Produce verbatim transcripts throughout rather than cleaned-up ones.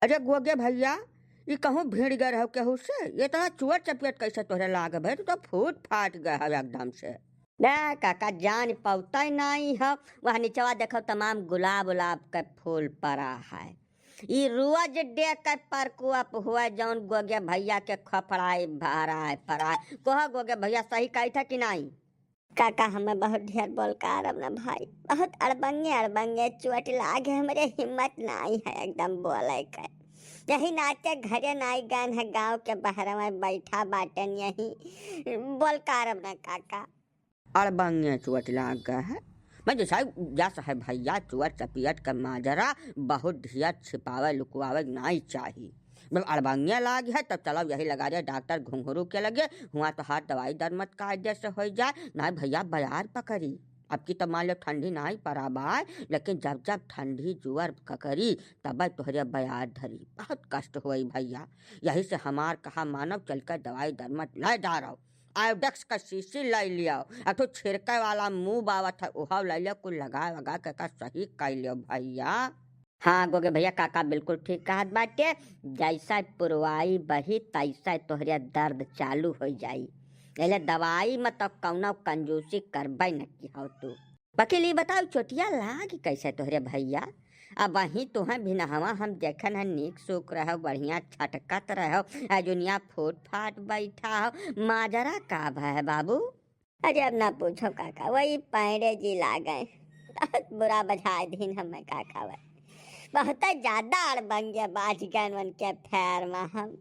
अरे गोगे भइया, ई कहूँ भिड़ गए रहो केहू से? इतना चुअर चपियट कैसे तोहरे लाग भए? तू तो फूट फाट गए हो एकदम से। ना काका, जान पउतै नाहीं हो, वह निचवा देखो, तमाम गुलाब उलाब के फूल परा है। ई रोज डे के प्रकोप हुआ, जौन गोगे भइया के खपड़ाई भराए पराए। कहो गोगे भइया, सही कही था कि नाहीं? काका, हमें बहुत ढेर बोलकारब ना भाई, बहुत अड़बंगे अड़बंगे चोट लागे, हमरे हिम्मत नाहीं है एकदम बोले के। यही नाते घरे नाहीं गए हैं, गाँव के बहरवा बैठा बाटेन यही, बोलकारब ना काका। अड़बंगे चोट लाग गए है। मैं जैसा जस है भइया, चुअर चपियट के माजरा बहुत ढियर छिपावे लुकवावे नाहीं चाही। जब अड़बंगे लाग है, तब चलो यही लगा दे डॉक्टर घुंघरू के लगे, हुआ तो हाथ दवाई दरमत कायदे से हो जाए। नाहीं भइया, बयार पकड़ी। अब की तो मान लो ठंडी नाहीं परा बाय, लेकिन जब जब ठंडी जुअर ककरी, तब तोहरे बयार धरी। बहुत कष्ट होई भइया। यही से हमार कहा मानव, चल के दवाई दरमत ले डारो। आयोडेक्स का शीशी ले लियो, एक ठो छिड़के वाला mop आवत है, उहाव ले लियो, कुल लगा वगा के का सही कर लियो भइया। हाँ गोगे भइया, काका बिल्कुल ठीक कहत बाटे। जैसा पुरवाई बही, तैसा तोहरे दर्द चालू हो जाई। एले दवाई में तो कौनो कंजूसी करबे न की हो तू। बाकी ली बताओ, चोटिया लाग कैसे तोहरे भइया? अब वहीं तुहें भिनहवा हम देखन है, नीक सूख रहो, बढ़िया छटकत रहो, अजुनिया फूट फाट बैठा हो, माजरा का भय है बाबू? अरे अब ना पूछो काका, वही पांड़े जी लागे, बहुत बुरा बझाए दिन हमें काका। वही बहुत ज्यादा अड़बंगे बाज गए उनके फेर में हम।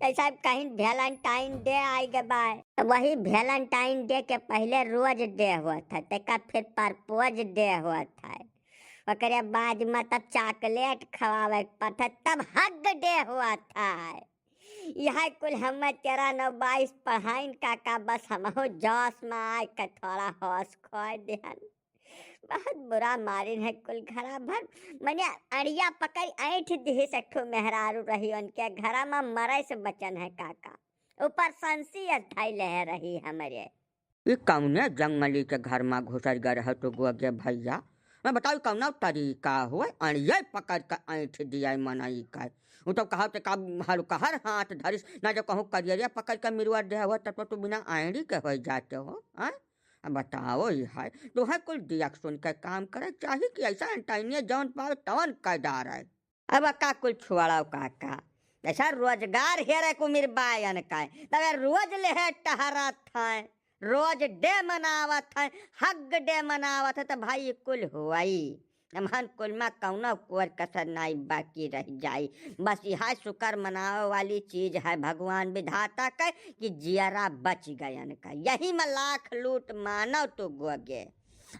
जैसा कहीं Valentine Day आइ गए बाय, तो वही Valentine Day के पहले रोज डे होत है, तेका फिर propose डे होत है, ओकरे बाद में तब chocolate खवावे के पड़त है, तब hug day होत है। यह कुल हम तेरह नौ बाईस पढ़ाइन काका, बस हमहू जोश में आए के थोड़ा होश खोए दिहन। बहुत बुरा मारिन है कुल घरा भर, मने अड़िया पकड़ ऐंठ दिहिस। एक ठो मेहरारू रही उनके घरा में, मरे से बचन है काका, ऊपर संसी अस धैले है रही हमरे। ई कौने जंगली के घर में घुसर गए रहो तू गोगे भइया? मैं बताओ, कौनो तरीका हुए, अड़िया पकड़ के ऐंठ दिया मनई का। वो तो कहा ते का हर कहर हाथ धरिस, ना जो कहूँ करियरिया पकड़ के मिरुआ दे हुआ, तब तो तू बिना आइड़ी के हो जाते हो, हाँ? अब बताओ, ई है, तुहें कुल दियक सुन के काम करे चाही कि ऐसा एंटैनिया जौन पावे तौन कर डारे? अब का कुल छोड़ो काका, ऐसा रोजगार हेरे को मिर बायन का, तब रोज लेहे टहरत है, रोज डे मनावत है, hug day मनावत है, तो भाई कुल हुआई। हमहन कुल मा कौनो कोर कसर नाई बाकी रह जाई। बस यह शुक्र मनावे वाली चीज है भगवान विधाता के कि जियरा बच गयन का। यही में लाख लूट मानव तू गोगे।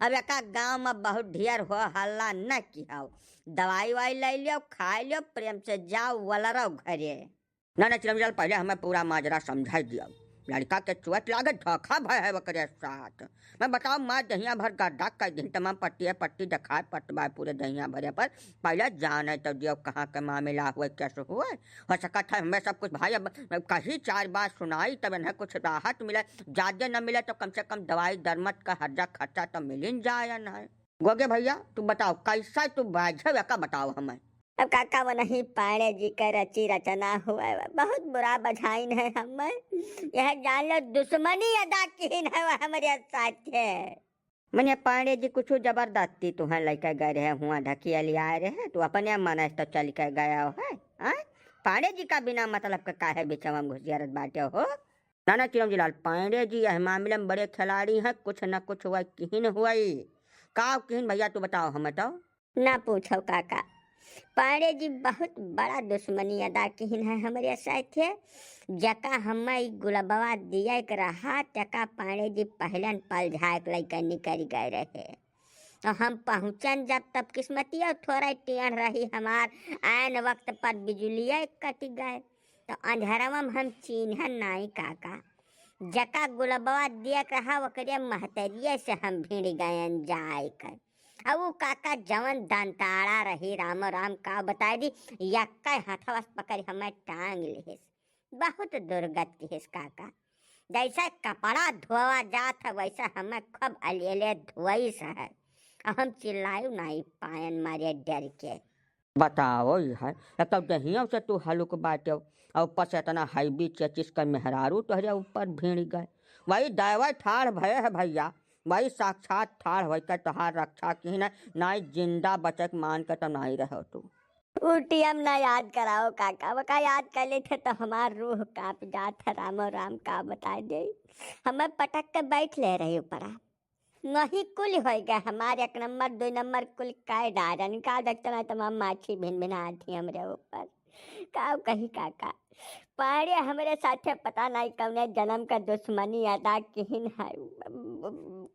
अब एका गाँव में बहुत ढेर हो हल्ला न किहव। दवाई वाई ले लियो, खाए लियो, प्रेम से जाओ वलरो घरे। ना, ना, चिलम लाल, पहले हमें पूरा माजरा समझाई दिया। लड़का के चोट लागे, धोखा भय है ओकरे साथ। मैं बताओ, मार दहिया भर गड्ढा कर दिन, तमाम पट्टी है, पट्टी दिखाए, पटवाए पूरे दहिया भरे पर। पहले जाने तो दियो कहाँ के मामला हुए, कैसे हुए। हो सकत है हमें सब कुछ भाई अब कही चार बात सुनाई, तब इन्हें कुछ राहत मिले, ज्यादा न मिले तो कम से कम दवाई दरमत का हर्जा खर्चा तो मिलिन जाए न है। गोगे भइया, तू बताओ, कैसा तू बाझव, एका बताओ हमें। अब काका, वो नहीं पांड़े जी के रची रचना हुए, बहुत बुरा बझाइन है हमें। यह जान लो, दुश्मनी अदा किहिन है वो हमरे साथे। मने पांड़े जी कुछ जबरदस्ती तुहें लइके गए रहे, हुआ ढकिया लियाए रहे, तू अपने मन से तो चल के गया हो, हैं? आय? पांड़े जी का बिना मतलब के काहे बिचवा में घुसियारत बाटे हो? ना, ना, चिलम लाल, पांड़े जी यह मामले में बड़े खिलाड़ी हैं, कुछ न कुछ हुआ किहिन हुई। का किहिन भइया, तू बताओ हमें तो। ना पूछो काका, पांड़े जी बहुत बड़ा दुश्मनी अदा किहिन है हमरे साथे। जका हमें ई गुलबवा दिए के रहा, तका पांड़े जी पहलन पलझाए के लइके निकल गए रहे। तो हम पहुँचन जब, तब किस्मतिया थोड़ा टेढ़ रही हमार, ऐन वक्त पर बिजुलिया कट गए। तो अंधरवा में हम चीन्हन नाई काका, जका गुलबवा दिए के रहा, ओकरे महतरिये से हम भिड़ गयन जाए कर। अब उ काका जवन दंताड़ा रही, रामो राम का बताए दी, यक्के हथवा से पकड़ हमें टांग लिहिस। बहुत दुर्गत किहिस काका। जैसे कपड़ा धोवा जात है, वैसे हमें खूब अलियले धोइस है। हम चिल्लायु नाई पायन मारे डर के। बताओ, ई है, एक तो देहियों से तू हलुक बाटे, और ऊपर से इतना हैवी चेचिस का मेहरारू तोहरे ऊपर भिड़ गए। वही दैवा ठाढ़ भये है भैया, वही साक्षात ठाढ़ होइके तोहार रक्षा किहिन, नाहीं जिंदा बचे के मान के तो नाहीं रहो तू। ऊ टीएम ना याद कराओ काका, वका याद कर लेते तो हमार रूह कांप जात है। रामो राम का बताए दे, हमें पटक के बैठ ले रही ऊपरा। वही कुल होई गए हमार, एक नंबर, दुई नंबर कुल कै डारन का देखते ना तो हम माछी भिन भिनात ही हमरे ऊपर। का कही काका, पाड़े हमरे साथे पता नहीं कौने जन्म का दुश्मनी अदा किहिन है।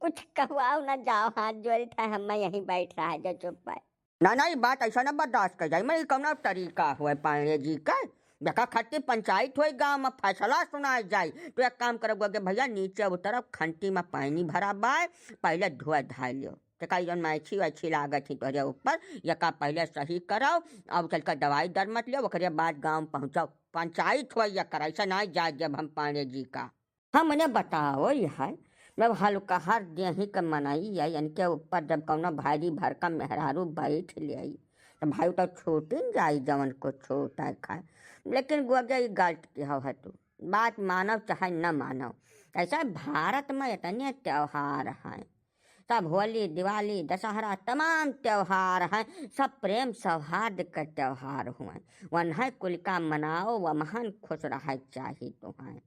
कुछ कहवाओ ना जाओ, हाथ जोड़ी था, हम यहीं बैठ रहा जो चुप है। ना, ना, ई बात ऐसा ना बर्दाश्त कर जाई। मैं, ई कौनो तरीका हुए पांड़े जी का? देखा, खट्टी पंचायत होई, गांव में फैसला सुनाई जाई। तो एक काम करो गोगे भैया, नीचे उतरो, खंटी में पानी भरा बाय, पहले धोए धाय लियो। ते का जौन मैछी वैछी लागत ही तोहरे ऊपर, यका पहले सही करो, अब चल के दवाई दर मत लियो, ओकरे बाद गांव पहुंचो। पंचायत होई यकर, ऐसा ना जाए जब हम पांड़े जी का। हाँ, मने बताओ, ई है, मतलब, हल्का हर देही के मनई है, इनके ऊपर जब कौनो भारी भरकम मेहरारू बैठ ले, तो भाई, तो छूटिन जाई जवन कुछ छूटे खाए। लेकिन गोगे, ई गलत किहो है तू, बात मानो चाहे न मानो। ऐसा भारत में इतने त्योहार हैं, सब होली, दिवाली, दशहरा, तमाम त्योहार हैं, सब प्रेम सौहार्द के त्योहार हुए। वन्है कुल का मनाओ, वमहन खुश रहे चाही तुहैं।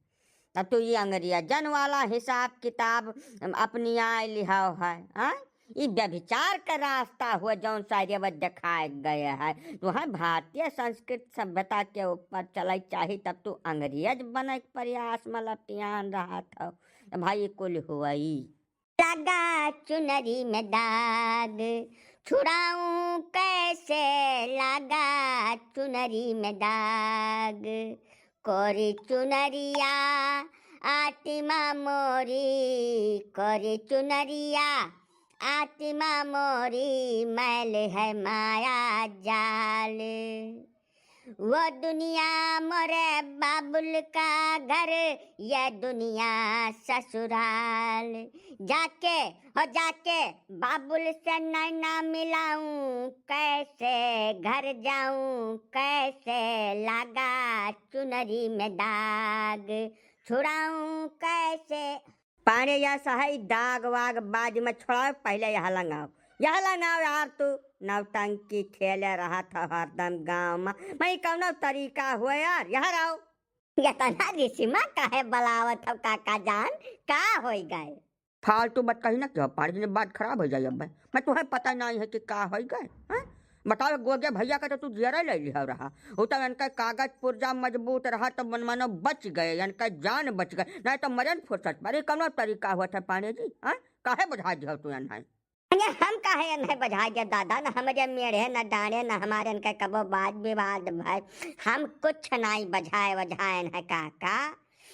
अब तू ये अंग्रेजन वाला हिसाब किताब अपनियाए लिहाव है, हाँ? ई व्यभिचार का रास्ता हुआ, जौन सारे वो दिखाए गए है। तुहैं भारतीय संस्कृत सभ्यता के ऊपर चले चाही, तब तू अंग्रेज बने के प्रयास में लपटियान रहत हो। तो भाई, ई कुल हुई। लगा चुनरी में दाग, छुड़ाऊं कैसे, लगा चुनरी में दाग। कोरी चुनरिया आत्मा मोरी, कोरी चुनरिया आत्मा मोरी, मैल है माया जाल। वो दुनिया मोरे बाबुल का घर, ये दुनिया ससुराल। जाके, हो जाके, बाबुल से नैना मिलाऊं, कैसे घर जाऊं, कैसे लगा चुनरी में दाग, छुड़ाऊं कैसे। पाड़े या सहाई दाग वाग बाद में छोड़ाओ, पहले यहाँ लंगाओ, यहाँ लंगाओ यार, तू नौटंकी खेले रहा था हरदम गाँव में। मैं, कौनो तरीका हुआ यार, यहाँ रहो। इतना रिसिमा काहे बलावत हो काका जान, का होई गए? फालतू बात कही ना, क्यों पाड़े जी ने बात खराब हो जाए। अब मैं, मैं, तुम्हें पता नहीं है कि का होई गए, हैं? बताओ, गोगे भैया का तो तू जियरा ले लिहा रहा। उ तो इनका कागज पुर्जा मजबूत रहा, तो मन मानो बच गए, इनका जान बच गए, नहीं तो मरन फुर्सत पर। ई कौनो तरीका हुआ था पांडे जी, हाँ? काहे बुझा दिया तू इन्हें? अरे हम काहे इन्हें बुझा दिया दादा, न हमरे मेढ़े, न डांड़े, न हमारे इनका कबो वाद विवाद भाई, हम कुछ नहीं बुझाए वझाए इन्हें काका।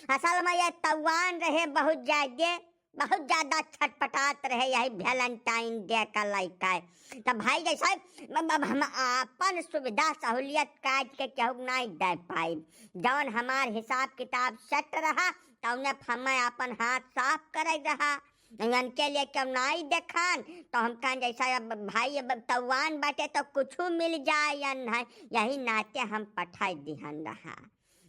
असल में ये तवान रहे बहुत जागे, बहुत ज्यादा छटपटात रहे यही Valentine Day का लइका है। तब भाई जैसा अब, अब हम आपन सुविधा सहूलियत काट के केहू के नाई दे पाई, जौन हमार हिसाब किताब set रहा, तौने हमें आपन हाथ साफ करे रहा। इनके लिए केहू नाई देखान, तो हम कहन जैसा अब भाई अब तवान बाटे तो कुछ मिल जाए या नहीं, यही नाते हम पठाई दिहन रहा।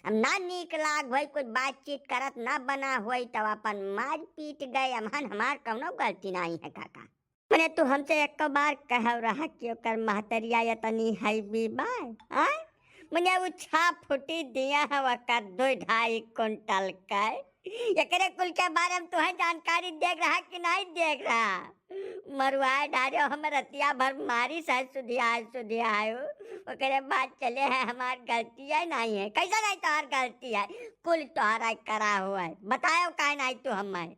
अब ना नीक लाग होई, कुछ बातचीत करत ना बना होई, तब अपन मार पीट गए। अमहन हमार कौनो गलती नहीं है काका। मने तू हमसे एक बार कहव रहा कि ओकर महतरिया इतनी heavy बा, आय? मने उ छह फुटी दिया है ओकर दो ढाई कुंटल का। एकरे कुल के बारे में तुहे जानकारी देख रहा कि नहीं देख रहा? मरुआए डारे हम रतिया भर मारी सह सुधियाए सुधियाए हो। ओकरे बाद चले है हमार गलती है नहीं है। कैसा नहीं तोहार गलती है? कुल तोहरा करा हुआ है। बतायो काहे नहीं तू हमें?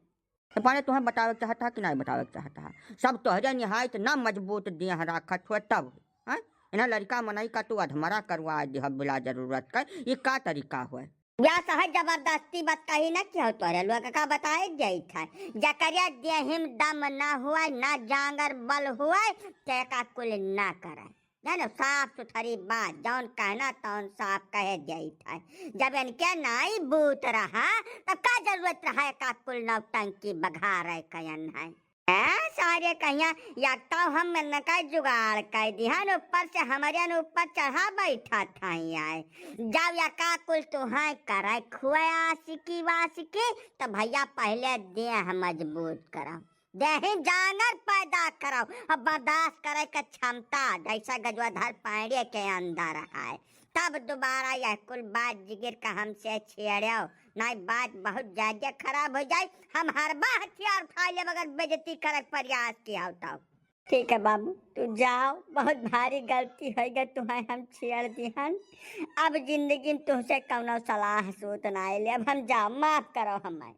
तो पाने तुम्हें बतावे के चाहता कि नहीं बतावे के चाहता है? सब तोहरे निहायत ना मजबूत देह राखत हुए तब, हैं? इन्हें लड़का मनई का तू अधमरा करवा दिह बिला जरूरत का, ये का तरीका हुए? या सहज जबरदस्ती बात कही ना कि हो तोरे लोग का बताए जाइत है, जकरिया देहिम दम ना हुए, ना जांगर बल हुए, ते का कुल ना करे। जानो, साफ सुथरी बात, जौन कहना तौन साफ कहे जाइत है। जब इनके नाई बूत रहा, तब का जरूरत रहा का कुल नौटंकी बघारे कयन है? ए, चारे कहिया, या तो हम नका जुगाड़ कर दिहन, ऊपर से हमरे न ऊपर चढ़ा बैठा था आए। जाओ या का कुल तुहां करे खुए आशिकी वाशिकी, तो भैया पहले देह मजबूत करो, देही जांगर पैदा करो, अब बर्दाश्त करे के क्षमता जैसा गजवाधर पांड़े के अंदर है। तब दोबारा यह कुल बात जिगिर का हमसे छेड़ो, नहीं बात बहुत ज्यादा खराब हो जाए। हम हरबा हथियार उठा लेब अगर बेइज्जती करे के प्रयास किया हो तो। ठीक है बाबू, तू जाओ, बहुत भारी गलती हो गई, तुहां हम छेड़ दिहन। अब जिंदगी में तुहसे कौनो सलाह सूत ना ले, अब हम जाओ, माफ करो हमें।